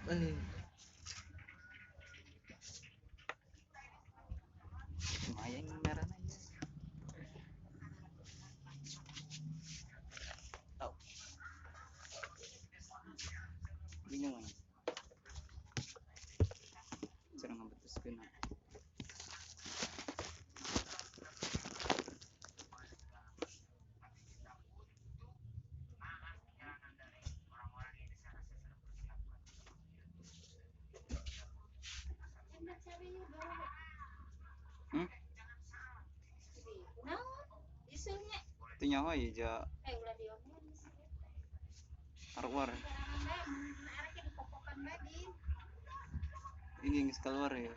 Eh. Lumayan yung meron na yun. Oh. Bingung eh. Sarang nga batas ko na. Hmm? Itu nyawa ya ja arwar. Ini yang keluar ya.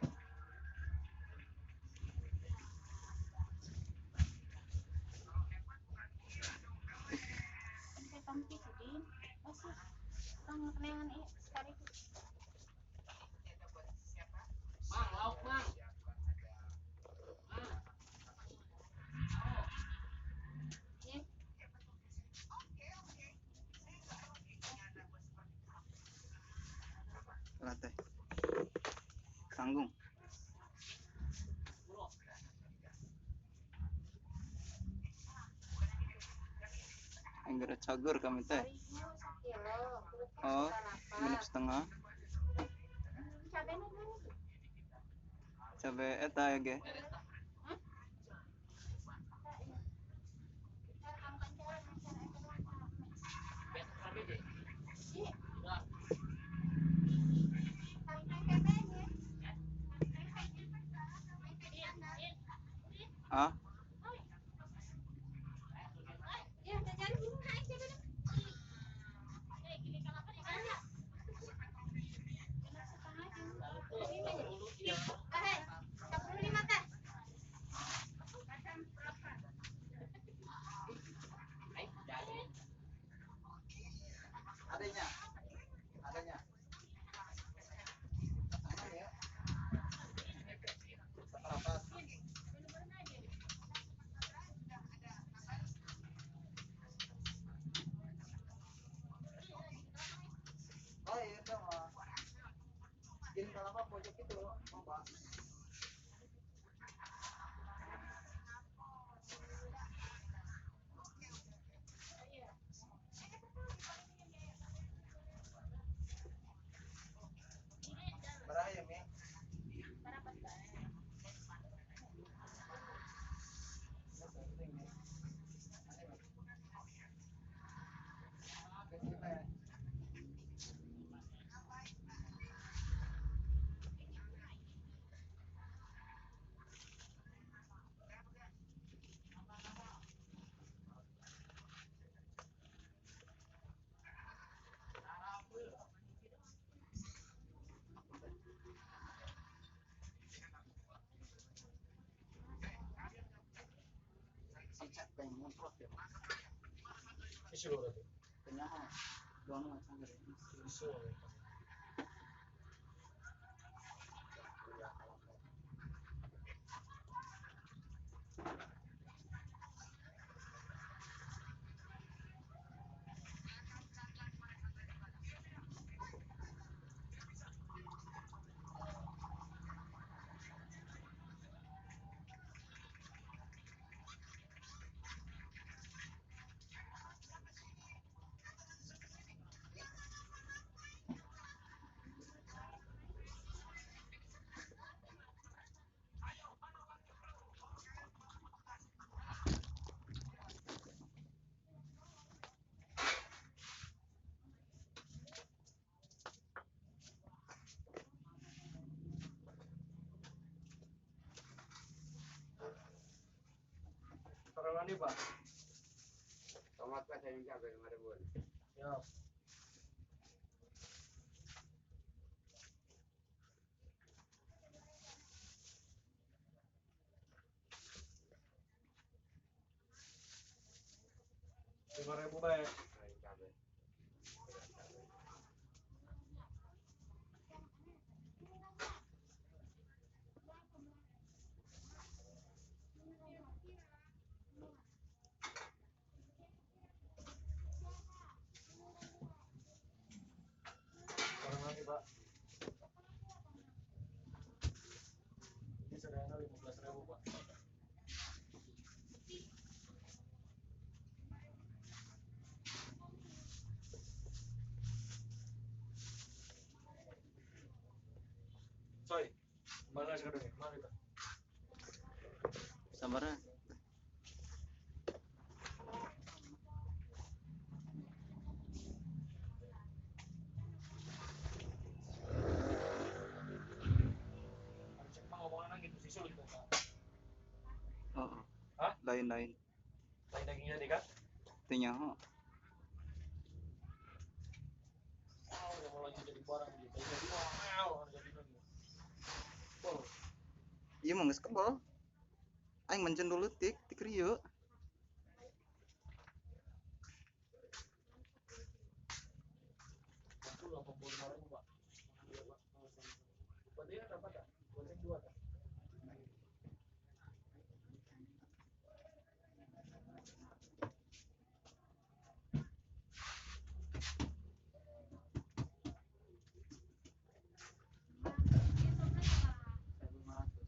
Mang, lauk, Mang. Latih. Tanggung. Anggara cagur kami teh. Oh, 6,5. Cabe eta ya ge. Ah? Adanya. Adanya. Seperempat. Oh iya itu mah. Giling kelapa pojok itu, mau Pak. Berapa ya, Mi? Ini Pak. Tomat Pak saya minta 5.000. Ya. 5.000 Pak. Pak. Coy, mana sekarang ini? Mana itu? Sabarnya. Cek mah ngomongan gitu sih sulit. Oh. Hah? Lain-lain. Lain dagingnya deh kan? Teu nyaho. Oh, udah mulai jadi barang gitu. Jadi wow, jadi lagi. Oh, Ieu mah geus kebal. Aing mencen dulu tik tik rieu. itu 85.000, Pak. Iya, Pak. Berarti kan dapat tak? Goceng dua tak?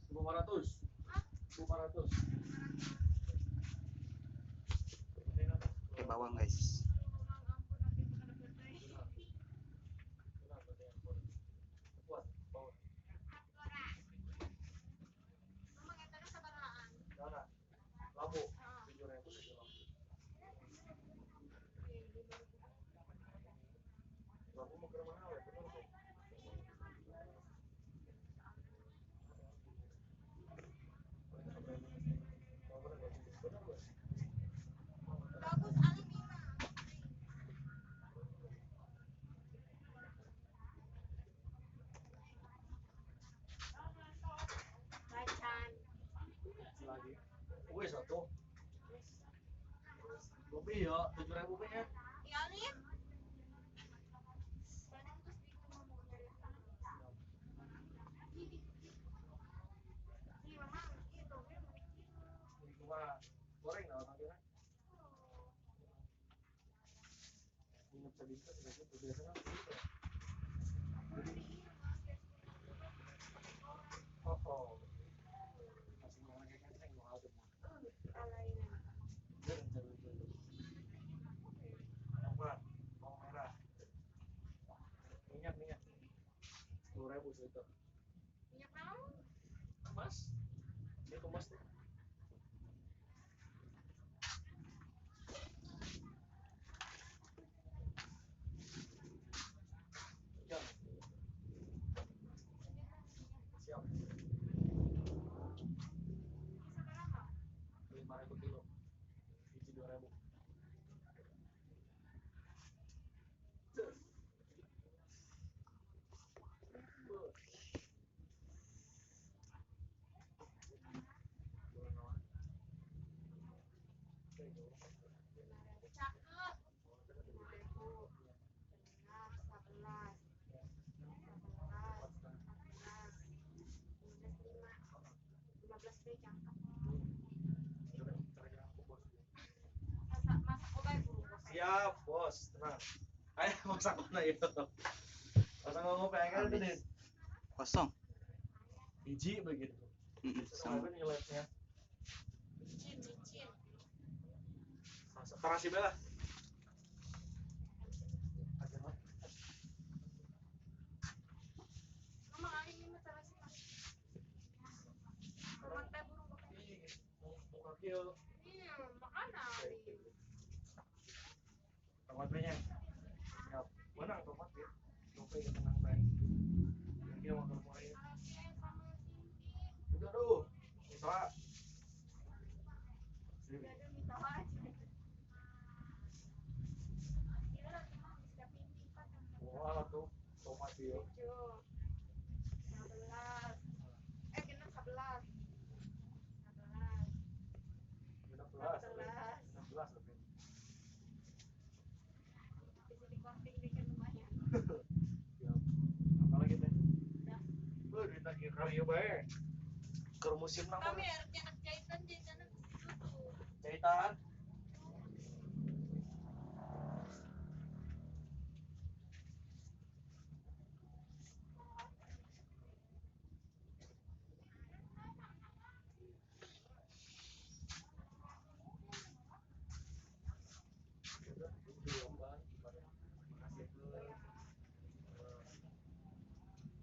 Seribu lima ratus. Seribu lima ratus. Pakai bawang guys. Bagus ali lima. Bacan. Lagi. Wih, satu. Lebih ya, 7.000 ya. Ya Ali. Padahal terus bingung mau nyari apa. Iya, mama, itu Ini cuma goreng nggak orang kira. Nginep sebisa sudah gitu biasanya kan gitu. Jadi, oh, oh. Masih mau kayak kenceng mau ada mah. Dia mencari dulu. Tomat, bawang merah. Minyak, minyak. 10.000 seliter. Minyak naon? Mas, ini kemas tuh. Ya. Siap. 5.000 kilo. Biji 2.000. Cakep. 5.000. Benar, 11. 11, 14, 15, 5. 15 deh cakep. Masak masak obat buru bos. Siap, bos. Tenang. Ayo masak mana itu? Masak ngomong pengen itu deh. Kosong. Biji begitu. Sama. Sama nilainya. Micin, micin. Masak terasi bela. Mama kali ini mah terasi mah. Tomat teh buru bos. Iya, makan ali. Tomat nya. Siap. Menang tomat ya. Dope ya tenang baik. Dia mau ke rumah ya. Udah tuh. Misalnya. Udah ada minta aja. Iya lah, cuma bisa pipi pak. Wah tuh tomat ya. 7, 11. Genep 11. 11. 16. 16 lebih. Bisa dikorting dikit lumayan. Ya. Apa lagi teh? Udah. Beuh, duit lagi kali ya bae. Keur musim nama. Kami harusnya anak jahitan, jahitannya ke situ tuh. Jahitan.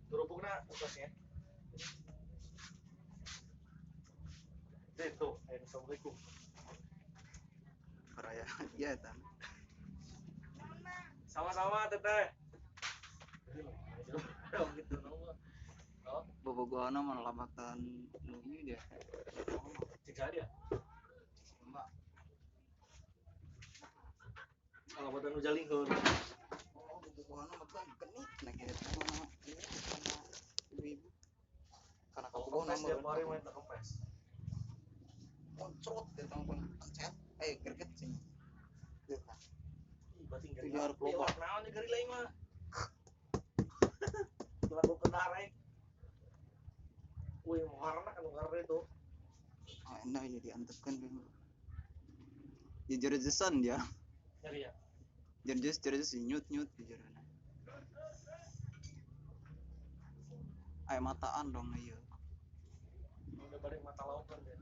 Kerupukna utasnya. Itu, assalamualaikum. Raya iya eta. Sama-sama teteh. Gitu oh. Bobogohana mah lamatan nu ieu dia. Cik dia. Mbak. Lamatan nu jalingkeun. Oh, bobogohana mah genit nah gitu mah sama ibu-ibu. Karena kabogohna mah tiap hari main kempes. Moncrot dia tang pencet greget sih. Berarti gerila. Naon gerila ieu mah. Lagu kendarek. Wih, warna kan warna itu. Oh, enak jadi antepkeun di jerejesan dia. Nyari ya. Jerejes jerejes nyut nyut di jerana. Aya mataan dong ieu. Udah balik mata laut kan dia.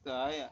Saya aja.